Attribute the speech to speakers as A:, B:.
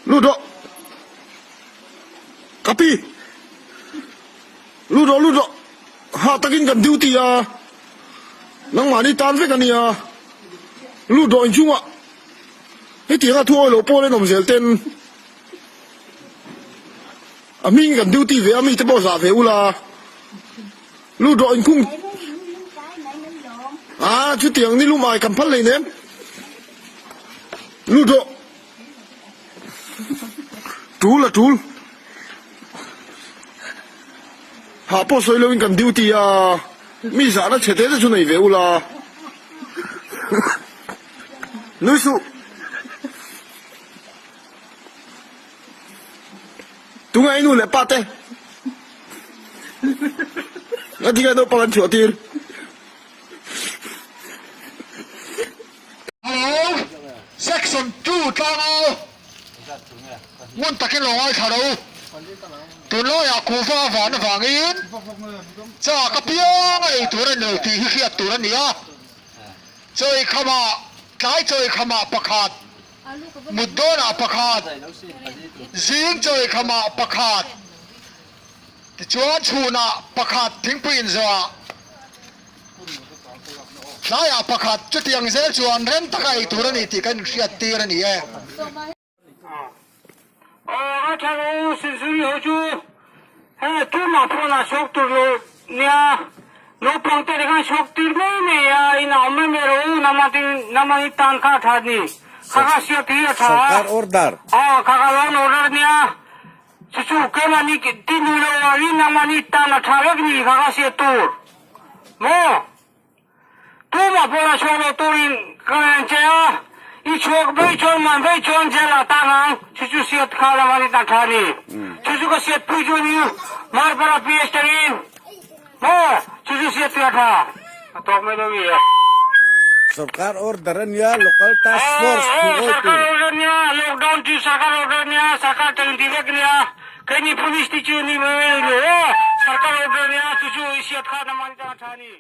A: Lut rawh. Ka pi. Lut rawh lut rawh. Hah takin kan duty a. Nangmahni tan vek a nia. Lut rawh inchhungah. Hetianga thu awilo pawl en awm zel ten a hming kan duty ve a mite pawh zah ve ula. Lut rawh inkhung. Ah chutiang ni lum ai kan phal hlei nem. Lut rawh. Tul a tul. Hah pawh sawi loin kan duty a. Mi zahna chhe te te chu nei ve ula. Nui suh. Tunge i nu leh pa te? Ngatinge naupang an chhuah tir?
B: Hello, Section 2 tlangau ngun takin lo ngaithla ro. Tunlaiah kuhva van avangin chak apiang a ei tur a ni lo tih hi hriat tur a ni a. Chawi khamah, tlai chawi khamah pakhat, mut dawnah pakhat, zing chawi khamah pakhat, tichuan chhunah pakhat thingpui inzawhah tlaiah pakhat chutiang zel chuan rem taka ei tur a ni tih kan inhriat tir a ni e.
C: Aw a tha lo Sinzuri ho chu he tunah phone ah chhuak tur lo nia naupang te khan chhuak tir mai mai a in a awm mai mai rawh u nama tin nama hi tan kha a tha ni kha kha siat hi a tha
D: Sarkar order.
C: Aw kha kha lo an order nia chu chu keimah ni ti ni lo a rin nama ni tan a tha vek ni kha kha siat tur maw. Tumah pawh a chhuak lo turin ka en che a, i chhuak vei chuan man vei chuan jail ah tang ang, chu chu siat kha lam an intan tha a ni. Chu chu ka siat pui chu a ni, Marpara PS tangin maw chu chu siat pui a tha, a tawk mai lo i e.
D: Sorkar order a nia, local task force thu awi tur.
C: Sarkar order a nia, lockdown chu sarkar order a nia, sarkar tangin ti vek a nia, keini police te chu ni mai lo, sarkar order a nia, chu chu i siat kha lam an intan tha a ni.